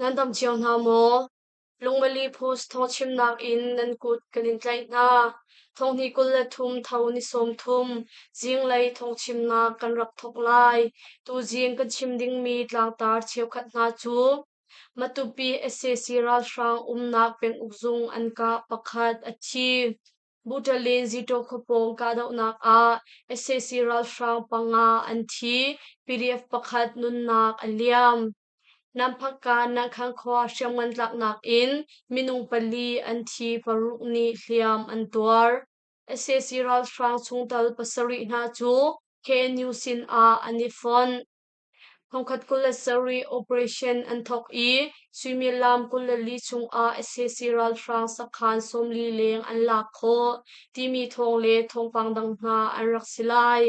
Nan dam cio hna maw? Lungmali Post thawngchimnak in nan kut kan in tlaih hna. Thonghnih 23 tho ni 30 zinglei thawngchimnak kan rak thawk lai. Tuzing kan chim dingmi tlangtar cheukhat hna cu Matupi sac ralhrang umnak penguk zung an kah pakhat a thi. Buṭalin Zitaw khuapawng kahdohnak ah sac ralhrang panga an thi, PDF pakhat nunnak a liam. Namphakka Nankhang khua hriamngan tlaknak in minung pali an thi, paruk nih hliam an tuar. Sac ralhrang chungtel pasarih hna cu KNU sin ah an i fonh. Thongkhat 27 operation an thawk i suimilam 24 chungah sac ralhrang sakhan 40 leng an lak khawh timi thawng le thawngpang dang hna an rak si lai.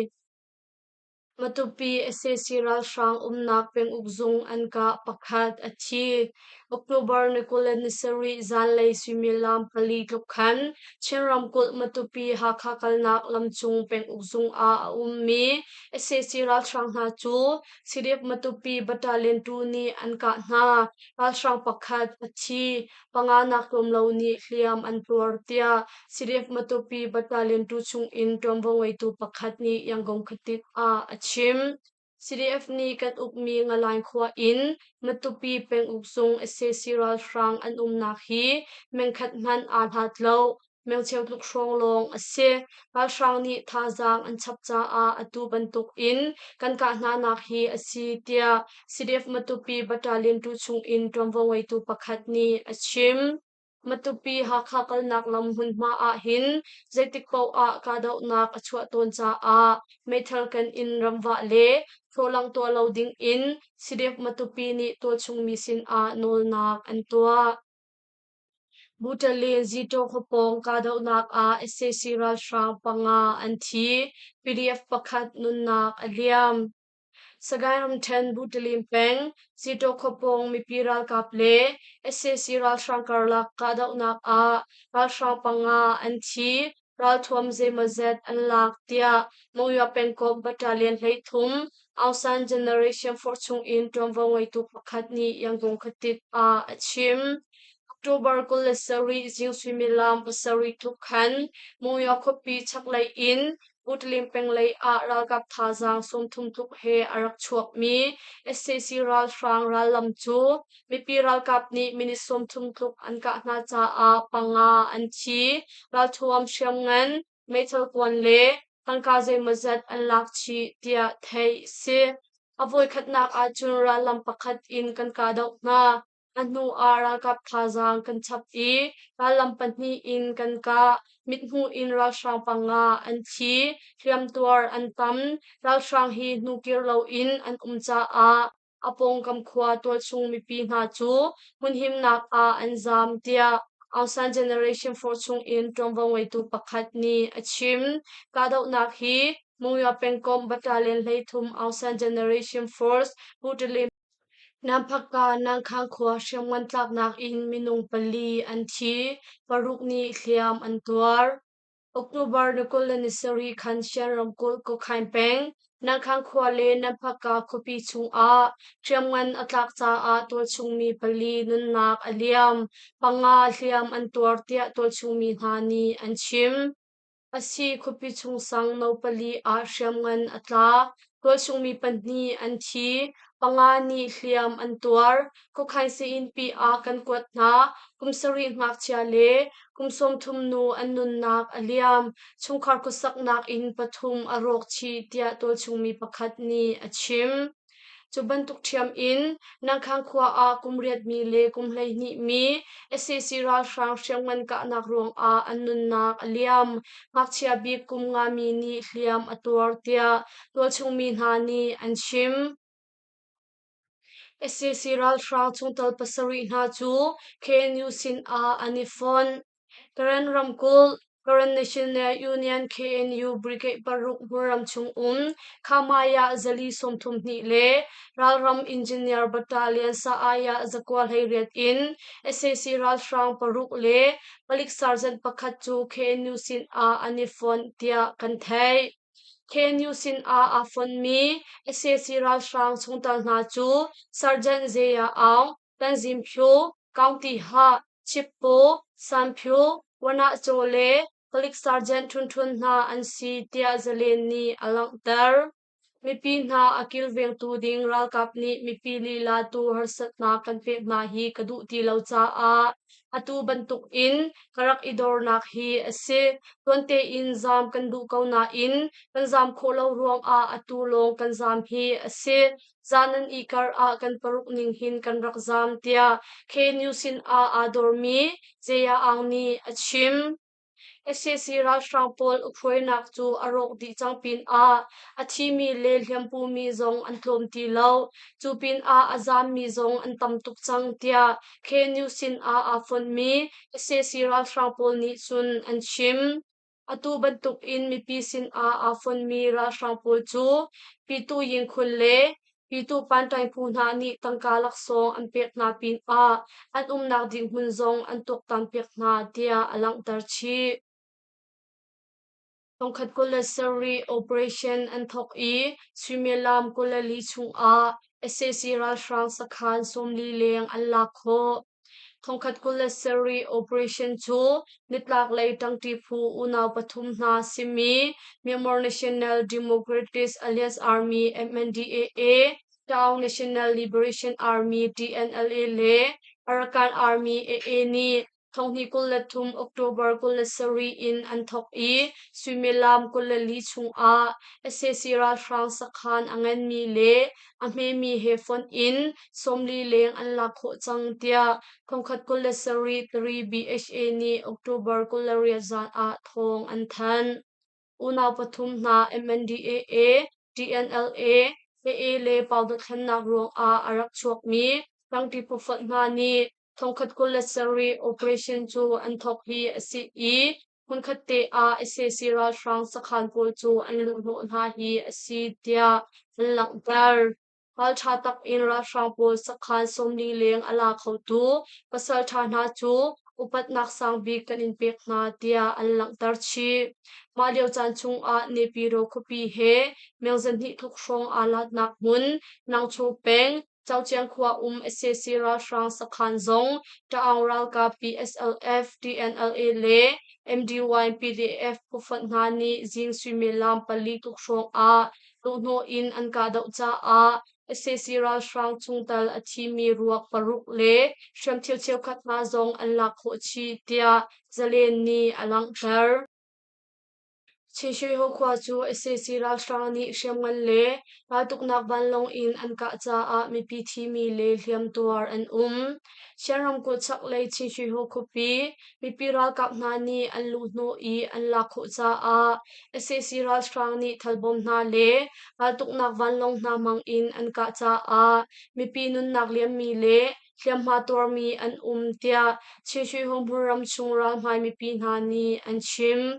Matupi sac ralhrang umnak penguk zung an kah pakhat a thi. October ni 27 zanlei suimilam pali tluk khan Chin ramkulh Matupi Hakha kalnak lamcung penguk zung ah a ummi sac ralhrang hna cu CDF Matupi Battalion 2 nih an kah hna. Ralhrang pakhat a thi, panga nak tlawm lo nih hliam an tuar tiah CDF Matupi Battalion 2 chung in ṭuanvo ngeitu pakhat nih Yangon khuatit ah a chim. CDF nih kan ukmi Ngalain khua in Matupi penguk zung sac ralhrang an umnak hi mengkhat hmanh aa hlat lo. Mengcheu tluk hrawng lawng a si. Ralhrang nih thazaang an chap caah atu bantuk in kan kah hnanak hi a si tiah CDF Matupi Battalion 2 chung in ṭuanvo ngeitu pakhat nih a chim. Matupi Hakha kalnak lam hmunhma ahhin zeitik paoh ah kahdohnak a chuah tawn caah meithal ken in ramvah le thlawhlang tuah lo ding in CDF Matupi nih tualchung mi sin ah nawlnak an tuah. Buṭalin Zitaw khuapawng kahdohnak ah sac ralhrang panga an thi, PDF pakhat nunnak a liam. Sagaing ramṭhen Buṭalin peng Zitaw khuapawng mipi ralkap le sac ralhrang karlak kahdohnak ah ralhrang panga an thi, ralthuam zeimawzat an lak tiah Monywa pengkomh Battalion 13 Aung San Generation Force chungin ṭuanvo ngeitu pakhat nih Yangon khuatit ah a chim. October 27 zing suimilam pasarih tluk khan Monywa khuapi chaklei in Utlim peng lei ah ralkap thazaang 30 tluk he a rak chuakmi sac ralhrang rallam cu mipi ralkap nih minute 30 tluk an kah hna caah panga an thi. Ralthuam hriamngan, meithal kuan le tangka zeimawzat an lak chih tiah theih a si. A voikhatnak ahcun rallam pakhat in kan kahdoh hna. A hnu ah ralkap thazaang kan chap i rallam pahnih in kan kah. Mithmuh in ralhrang panga an thi, hliamtuar an tam. Ralhrang hi hnukir loin an um caah a pawngkam khua tualchung mipi hna cu hmunhimnak ah an zaam tiah Aung San Generation 4 chungin ṭuanvo ngeitu pakhat nih a chim. Kahdohnak hi Monywa pengkomh Battalion 33 Aung San Generation Force Pu Namphakka Nangkhang khua hriamngan tlaknak in minung pali an thi, paruk nih hliam an tuar. October ni 27 khan Shan ramkulh Kokhain peng Nangkhang khua le Namphakka khuapi chungah hriamngan a tlak caah tualchungmi pali nunnak a liam, panga hliam an tuar tiah tualchungmi hna nih an chim. A si khuapi chung sang no pali ah hriamngan a tla. Tualchungmi pahnih an thi. Panga nih hliam an tuar. Khuakhain sii-innpi ah kan kuat hna. Kum sarih ngakchia le kum 30 nu an nunnak a liam. Chungkhar khuasaknak inn pathum a rawk chih tiah tualchungmi pakhat nih a chim. Cu bantuk ṭhiam in Nangkhang khua ah kum riatmi le kum 12 mi sac ralhrang hriamngan kahnak ruangah an nunnak a liam. Ngakchia bik kum ngami nih hliam a tuar tiah tualchung mi hna nih an chim. Sac ralhrang chungtel pasarih hna cu KNU sin ah an i fonh. Karen ramkulh, Karen National Union KNU Brigade paruk hmunram chung um Khamaya zali 32 le ralram engineer battalion Sa-aya zakua 18 in sac ralhrang paruk le palik sergeant pakhat cu KNU sin ah an i fonh tiah kan theih. KNU sin ah aa fonhmi sac ralhrang chungtel hna cu Sergeant Zeya Aung, Tanzimphyu, Kaungtiha, Chippaw, Sanphyu, Wanahcaw le Palik Sergeant Htun Htun hna an si tiah Zalen nih a langhter. Mipi hna a kilvengtu ding ralkap nih mipi lila tu harsatnak kan pek hna hi ka duh ti lo caah atu bantuk in ka rak i dornak hi a si. Tuan tein zaam kan duh ko nain kan zaam khawh lo ruangah atu lawng kan zaam hi a si. Zan nan i kar ah kan paruk ning hin kan rak zaam tiah KNU sin ah aa dormi Zeya Aung nih a chim. Sac ralhrang pawl ukhruainak cu a rawk dih cang pinah a thimi le hliampumi zong an tlawm ti lo. Cu pinah a zaammi zong an tam tuk cang tiah KNU sinah aa fonhmi sac ralhrang pawl nih cun an chim. Atu bantukin mipi sinah aa fonhmi ralhrang pawl cu Pitu Yingkhun le Pitu Panṭaing phu hna nih tangka laksawng an pek hna pinah an umnak ding hmun zong an tuaktanpiak hna tiah a langhter chih. Thongkhat 27 operation an thawk i suimilam 24 chungah sac ralhrang sakhan 40 leng an lak khawh. 1027 operation cu nitlaklei ṭangṭi phu unau pathum hna simi Myanmar National Democratic Alliance Army MNDAA, Taung National Liberation Army TNLA le Arakan Army AA nih 2023 October 27 in an thawk i suimilam 24 chungah sac ralhrang sakhan a nganmi le a hmemi he fonh in 40 leng an lak khawh cang tiah 1027 3 BHA nih October 28 zan ah thawng an thanh. Unau pathum hna MNDAA, TNLA, AA le Pau dothlennak ruangah a rak chuakmi tlangpi phufonh hna nih 1027 operation cu an thawk hi a si i hmunkhat te ah sac ralhrang sakhan pawl cu an luhhnawh hna hi a si tiah an langhter. Ralṭha tak in ralhrang pawl sakhan 40 leng a la khotu pasalṭha hna cu upatnak sang bik kan in pek hna tiah an langhter chih. Mah lio caan chungah Nepiro khuapi he meng 200 tluk hrawng aa latnak hmun Nangcho peng Cauciang khua um sac ralhrang sakhan zong Taung ralkap PSLF, TNLA le MDY PDF phufonh hna nih zing suimilam 4 tluk hrawng ah luhhnawh in an kahdoh caah sac ralhrang chungtel a thimi ruak paruk le hriamthil cheukhat hna zong an lak khawh chih tiah Zalen nih a langhter. Chinshweho khua cu sac ralhrang nih hriamngan le raltuknak vanlawng in an kah caah mipi thimi le hliamtuar an um. Shan ramkulh chaklei Chinshweho khuapi mipi ralkap hna nih an luhhnawh i an lak khawh caah sac ralhrang nih thalbawm hna le raltuknak vanlawng hna hmang in an kah caah mipi nunnak liammi le hliamhma tuarmi an um tiah Chinshweho hmunram chung ralhmai mipi hna nih an chim.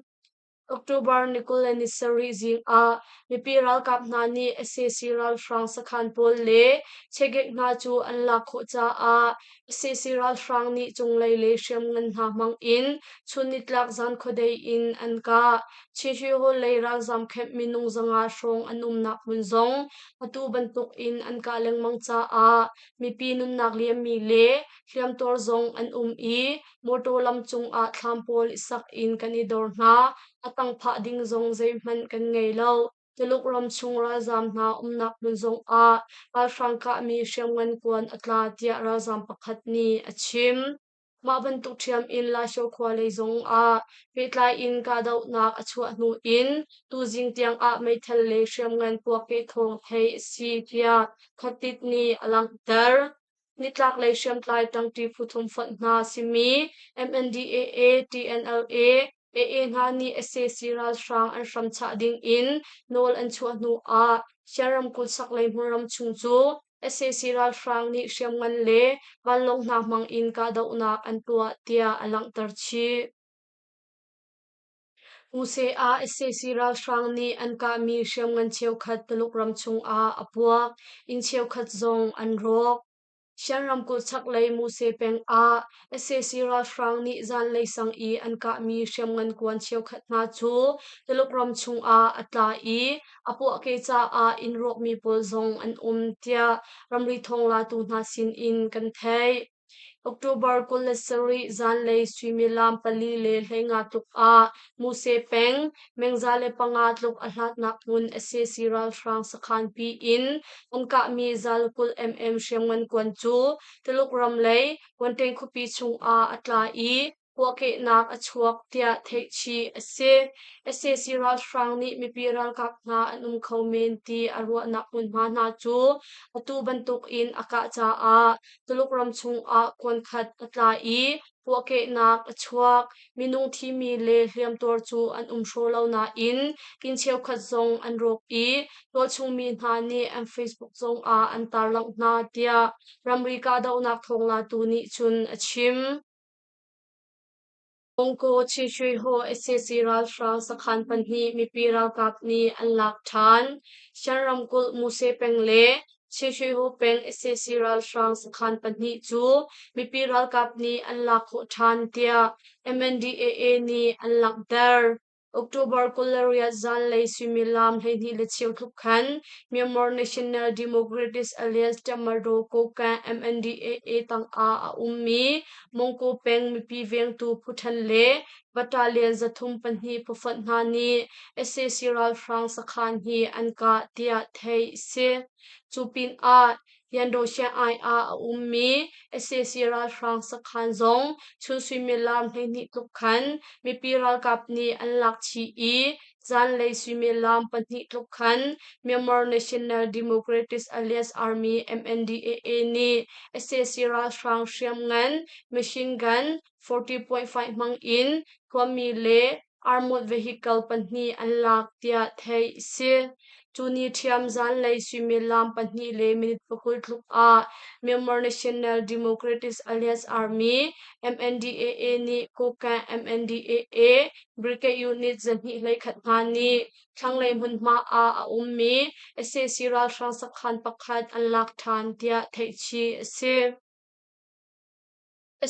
October ni 27 zing ah mipi ralkap hna nih sac ralhrang sakhan pawl le chegek hna cu an lak khawh caah sac ralhrang nih cunglei le hriamngan hna hmang in chun nitlak zan khuadei in an kah. Chinhri lei ralzam camp minung 500 hrawng an umnak hmun zong atu bantuk in an kah lengmang caah mipi nunnak liammi le hliamtuar zong an um i Mawṭaw lam cungah thlam pawl i sak in kan i dor hna. A tang phah ding zong zeihmanh kan ngei lo. Tuluk ram chung ralzaam hna umnak hmun zongah ralhrang kahmi hriamngan kuan a tla tiah ralzaam pakhat nih a chim. Mah bantuk ṭhiam in Lasho khua lei zongah pehtlai in kahdohnak a chuah hnu in tuzing tiangah meithal le hriamngan puakkeh thawng theih a si tiah Khatit nih a langhter. Nitlaklei hriamtlai ṭangṭi phu thum fonh hna simi MNDAA, TNLA, AA hna nih sac ralhrang an hram chah ding in nawl an chuah hnu ah Shan ramkulh chaklei hmunram chung cu sac ralhrang nih hriamngan le vanlawng hna hmang in kahdohnak an tuah tiah a langhter chih. USA ah sac ralhrang nih an kahmi hriamngan cheukhat Tuluk ram chungah a puak. Inn cheukhat zong an rawk. Shan ramkulh chaklei Muse peng ah sac ralhrang nih zanlei sang i an kahmi hriamngan kuan cheukhat hna cu Tuluk ram chungah a tla i a puahkeh caah inn rawkmi pawl zong an um tiah ramri thawnglatu hna sinin kan theih. October 27 zanlei suimilam 4:15 tluk ah Muse peng, meng 105 tluk a hlatnak hmun sac ralhrang sakhanpi in an kahmi zal 20 mm hriamngan kuan cu Tuluk ram lei Wanteng khuapi chungah a tla i puahkehnak a chuak tiah theih chih a si. Sac ralhrang nih mipi ralkap hna an um kho men ti a ruahnak hmunhma hna cu atu bantukin a kah caah Tuluk ram chungah kuan khat a tla i puahkehnak a chuak. Minung thimi le hliamtuar cu an um hraw lo nain inn cheukhat zong an rawk i tualchungmi hna nih an Facebook zongah an tarlangh hna tiah ramri kahdohnak thawnglatu nih cun a chim. Mongko Chinshwe-haw sac ralhrang sakhan pahnih mipi ralkap nih an lak ṭhan. Shan ramkulh Muse peng le Chinshwe-haw peng sac ralhrang sakhan pahnih cu mipi ralkap nih an lak khawh ṭhan tiah MNDAA nih an langhter. October 28 zanlei suimilam 12:15 tluk khan Myanmar National Democratic Alliance Tatmadaw Kokang MNDAA tangah a ummi Mongko peng mipi vengtu phu le battalion 302 phufonh hna nih sac ralhrang sakhan hi an kah tiah theih a si. Cu pinah Yandaw-Shanghai ah a ummi sac ralhrang sakhan zong chun suimilam 12 tluk khan mipi ralkap nih an lak chih i zanlei suimilam 2 tluk khan Myanmar National Democratic Alliance Army MNDAA nih sac ralhrang hriamngan machine gun 40.5 hmang in khuami le armored vehicle pahnih an lak tiah theih a si. Cu ni ṭhiam zanlei suimilam 2:20 tluk ah Myanmar National Democratic Alliance Army MNDAA nih Kokang MNDAA Brigade Unit 221 hna nih thlanglei hmunhma ah a ummi sac ralhrang sakhan pakhat an lak ṭhan tiah theihchih a si.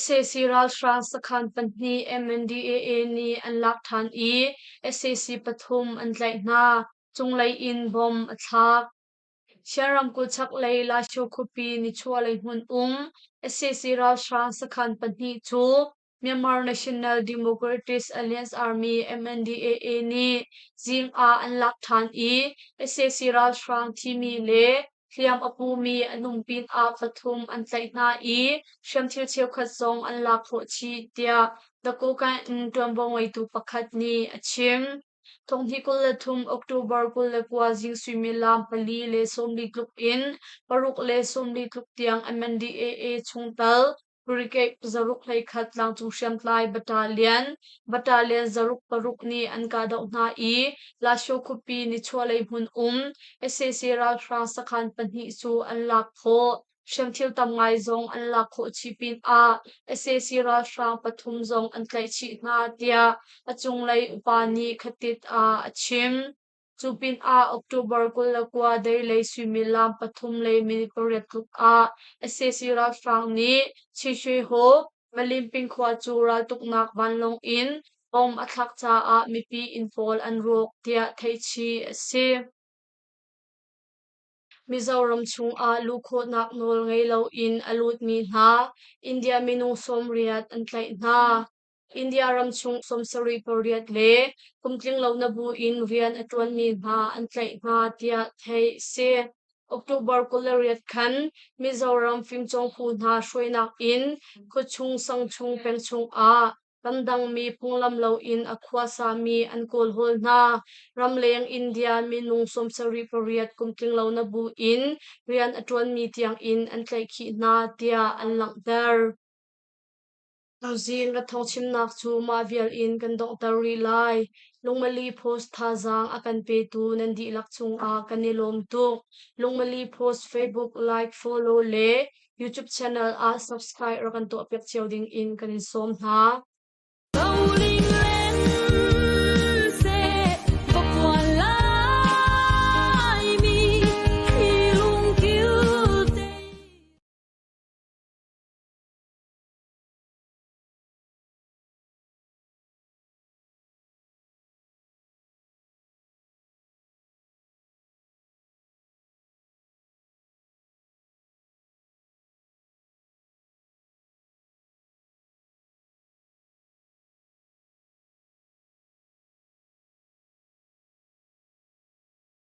Sac ralhrang sakhan pahnih MNDAA nih an lak ṭhan i sac pathum an tlaih hna. Cunglei in bomb a thlak. Shan ramkulh chaklei Lashio khuapi nichuahlei hmun um sac ralhrang sakhan pahnih cu Myanmar National Democratic Alliance Army MNDAA nih zing ah an lak ṭhan i sac ralhrang thimi le hliam a pumi an um pinah pathum an tlaih hna i hriamthil cheukhat zong an lak khawh chih tiah The Kokang in ṭuanvo ngeitu pakhat nih a chim. Thonghnih 23 October 29 zing suimilam 4:40 tluk in 6:40 tluk tiang MNDAA chungtel Brigade 621 tlangcung hriamtlai battalion, battalion 6-6 nih an kahdoh hna i Lasho khuapi nichuahlei hmun um sac ralhrang sakhan pahnih cu an lak khawh. Hriamthil tam ngai zong an lak khawh chih pinah sac ralhrang pathum zong an tlaih chih hna tiah a cunglei upa nih khatit ah a chim. Cu pinah October 29 deilei suimilam 3:08 tluk ah sac ralhrang nih Chishihaw, Malimping khua cu raltuknak vanlawng in bomb a thlak caah mipi inn pawl an rawk tiah theihchih a si. Mizoram chungah luh khawhnak nawl ngei loin a lutmi hna India minung 80 an tlaih hna. India ram chung 78 le kumtling lo na bu in rian a ṭuanmi hna an tlaih hna tiah theih a si. October 28 khan Mizoram fimcawng phu hna hruainak in khuachung sangchung pengchung ah ramdangmi phunglam loin a khuasami an kawlhawl hna. Ramleng India minung 78 kumtling lo na bu in rian a ṭuanmi tiangin an tlaihkhih hna tiah an langhter. Tuzing ka thawngchimnak cu mah vial in kan donghter rih lai. Lungmali Post thazaang a kan petu nan dihlak cungah kan i lawm tuk. Lungmali Post Facebook like, follow le YouTube channel ah subscribe rak kan tuahpiak cio ding in kan in sawm hna. Rolling land.